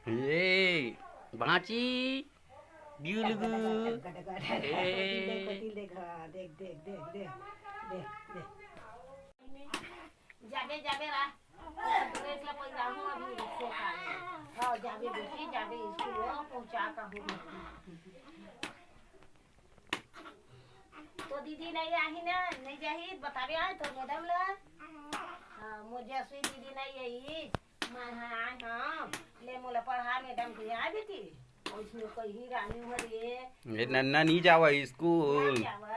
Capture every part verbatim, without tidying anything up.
ए, बाँची, बिलगु। गट, गट, गट, गट। ए। देख, देख, देख, देख, देख, देख, देख। जाबे, जाबे रा। ड्रेस ला पहिराहूँ अभी, रिक्शे का। हाँ, जाबे बेटी, जाबे स्कूल, वो पहुँचा का हूँ। तो दीदी नहीं आही ना, नहीं जाही, बताबे आए तो मैडम ला। हाँ, मोर जसवी दीदी नहीं आई, मैं हाँ आए हाँ, ले मोला पढ़ा मैडम के आए बेटी। ओइसने कही रानी हरे। ए नन्ना नी जावा स्कूल। ना जावा।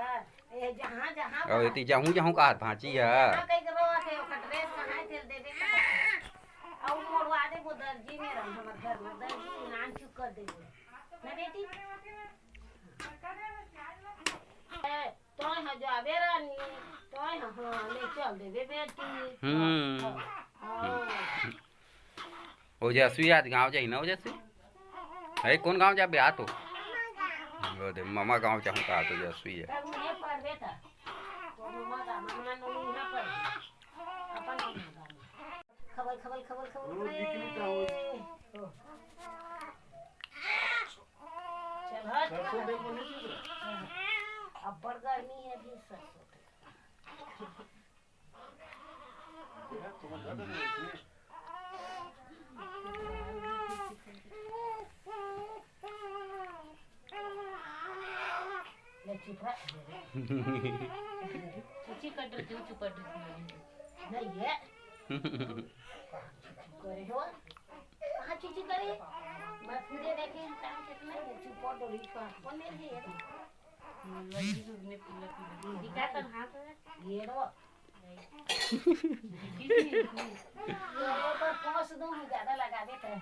ए जहाँ, जहाँ अउ एती जाहूँ, जाहूँ कहत भांची ह। जहाँ कहीं के रोवत हे, ओकर ड्रेस कहाँ हे, तेल देबे का। अउ मोड़वा देबो दर्जी में रह, हमर घर में दर्जी नान चुक कर देबो। ना बेटी? ए, तोय ह जाबे रानी, तोय ह, हाँ, ले चल देबे बेटी। हम्म। हाँ, हाँ। ओजस्वी आज गाँव जाही ना ओजस्वी? हे, कोन गाँव जाबे आ तो? ओ दे, ममा गाँव जाहूँ का तो ओजस्वी हे। तब उन्हें पढ़ बेटा। तो ममा का, ममा नो यहाँ पर। अपन ममा का। खबल, खबल, खबल, खबल, वो खबल। दिखली का वो? ओ। चल हट। सरसों देखो नहीं चुप रहा। अब्बड़ गर्मी हे अभी सरसों। ले चुप रह। चुची कट रही, चुची कट रही। नहीं है। करे हो? कहाँ चुची करे? मैं पूरे देखे, काम कितना है, चुप और डोली का। कौन मेरे है ये? लगी तो उसने पीला पीला। दिखा तो हाथ है। ये लो। तो ऊपर पोंछ दूँ, ज्यादा लगा देता है।